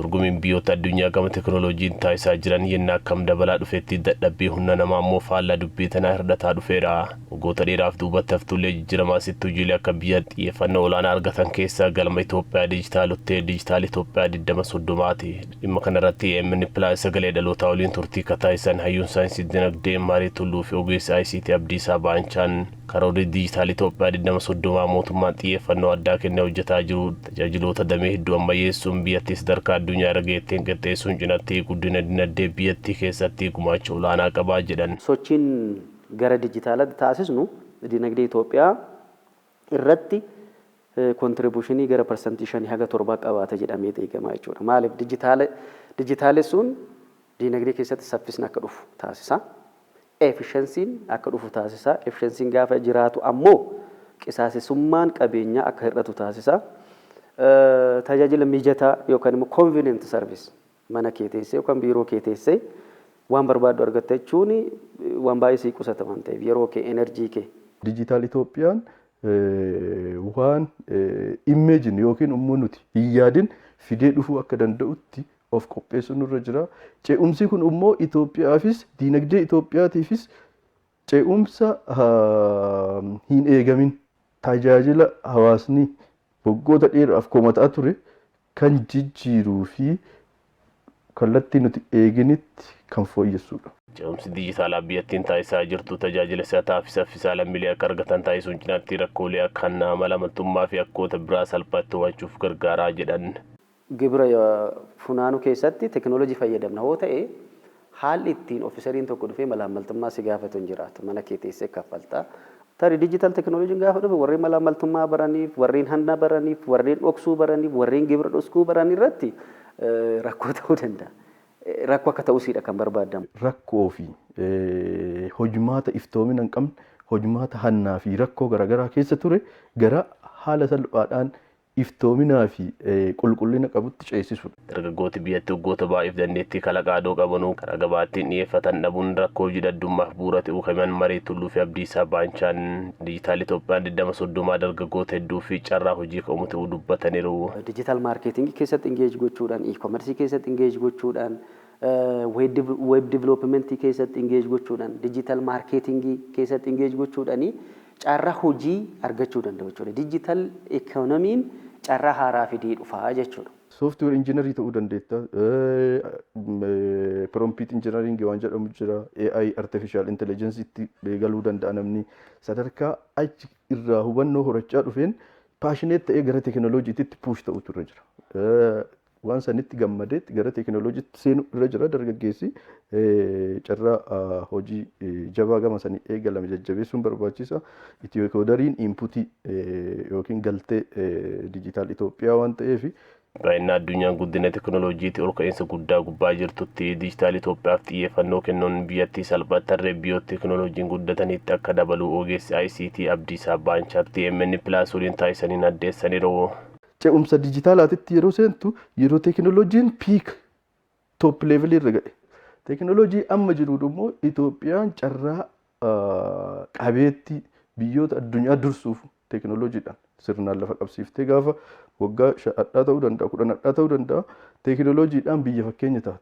Dorgommiin biyyoota addunyaa gama teekinooloojiin taasisaa jiran yennaa akkam dabalaa dhufetti, dadhabbii humna namaa immoo faallaa dubbii tanaa hir'ataa dhufeera. Waggoota dheeraaf duubatti haftullee, jijjiiramaa asitti hojiilee akka biyya xiyyeeffannoo olaanaa argatan keessaa galma Itoophiyaa dijitaalottee Diijitaal Itoophiyaa 2030ti. Dhimma kanarratti AMN Plus Sagalee Dhalootaa waliin turtii ka taasisan hayyuun saayinsii dinagdee Maarii Tulluu fi ogeessi ICT Abdiisaa Baanchaan, karoorri Diijitaal Itoophiyaa 2030 mootummaan xiyyeeffannoo addaa kennee hojjetaa jiru tajaajiloota damee hedduu ammayyeessuun biyyattii sadarkaa addunyaa irra geetteen qixxeessuun cinatti guddina dinagdee biyyattii keessatti gumaacha olaanaa qabaa jedhan. Sochiin gara dijitaalatti taasisnu dinagdee Itoophiyaa irratti contribution gara 5% haga 7 qabaata jedhamee eegama jechuudha. Maaliif? Dijitaalessuun dinagdee keessatti saffisni akka dhufu taasisa. Efficiencyn akka dhufu taasisa. Efficiencyn gaafa jiraatu ammoo qisaasessummaan qabeenyaa akka hir'atu taasisa. Tajaajila mijataa yookaan immoo convenient service, mana kee teessee yookaan biiroo kee teessee waan barbaaddu argatta jechuun waan baay'ee sii qusata waan ta'eef, yeroo kee, energy kee. Diijitaal Itoophiyaan waan imagine yookiin immoo nuti hin yaadin fidee dhufuu akka danda'utti of qopheessuun nurra jira. Ce'umsi kun immoo Itoophiyaafis, diinagdee Itoophiyaatiifis ce'umsa hin eegamin, tajaajila hawaasni waggoota dheeraaf komataa ture kan jijjiiruu fi kallattii nuti eeginitti kan fooyyessudha. Ce'umsi dijitaalaa biyyattiin taasisaa jirtu tajaajila si'ataa fi saffisaa lammiilee akka argatan taasisuun cinaatti rakkoolee akka hannaa, mala amantummaa fi akkoota biraa salphaatti to'achuuf gargaaraa jedhan. Gibira funaanuu keessatti teekinooloojii fayyadamna hoo ta'e, haalli ittiin officeriin tokko dhufee malaammaltummaa si gaafatu hin jiraatu. Mana kee teessee kaffalta. Tarii digital teekinooloojiin gaafa dhufe warreen malaammaltummaa baraniif, warreen hanna baraniif, warreen dhoksuu baraniif, warreen gibira dhoksuu baran irratti rakkoo ta'uu danda'a. Rakkoo akka ta'usiidha kan barbaadamu. Rakkoo fi hojmaata iftoomina hin qabne, hojmaata hannaa fi rakkoo garaagaraa keessa ture gara haala salphaadhaan iftoominaa fi qulqullina qabutti ceesisudha. Dargaggooti biyyattii waggoota baay'eef dandeettii kalaqaa adoo qabanuu karaa gabaattiin dhiyeeffatan dhabuun rakkoo hojii dhabdummaaf bu'uura ta'uu himan Marii Tulluu fi Abdiisaa Baanchaan, Diijitaal Itoophiyaan 2030 dargaggoota hedduu fi carraa hojii ka'umu ta'uu dubbataniiru. Digital marketingii keessatti engage gochuudhaan, e-commerce keessatti engage gochuudhaan, web developmentii keessatti engage gochuudhaan, digital marketingii keessatti engage gochuudhaan carraa hojii argachuu danda'u jechuudha. Digital economyn carraa haaraa fidee dhufaa jechuudha. Software engineerii ta'uu dandeetta. Prompt engineeringii waan jedhamu jira. AI, artificial intelligenceitti galuu danda'a namni. Sadarkaa achi irraa hubannoo horachaa dhufeen passionate ta'ee gara teekinooloojiitti push ta'utu irra jira. Waan sanitti gammadeetti gara teekinooloojiitti seenuu irra jira dargaggeessi. Carraa hojii jabaa gama sanii eegalame jajjabeessuun barbaachisa. Ethio-coderiin inputii yookiin galtee Diijitaal Itoophiyaa waan ta'eef. Baay'ina addunyaan guddina teekinooloojiitti ol ka'iinsa guddaa gubbaa jirtutti Diijitaal Itoophiyaaf xiyyeeffannoo kennuun biyyattii salphaatti tarree biyyoota teekinooloojiin guddatanitti akka dabalu ogeessi ICT Abdiisaa Baanchaa AMN Plus waliin taasisaniin addeessaniiru. Ce'umsa dijitaalaatitti yeroo seentu, yeroo teekinooloojiin peak top levelii irra ga'e. Teekinooloojii amma jiru immoo Itoophiyaan carraa qabeettii biyyoota addunyaa dursuuf teekinooloojiidhaan sirnaan lafa qabsiiftee, gaafa waggaa 5 hadhaa ta'uu danda'a, 10 hadhaa ta'uu danda'a, teekinooloojiidhaan biyya fakkeenya taatu.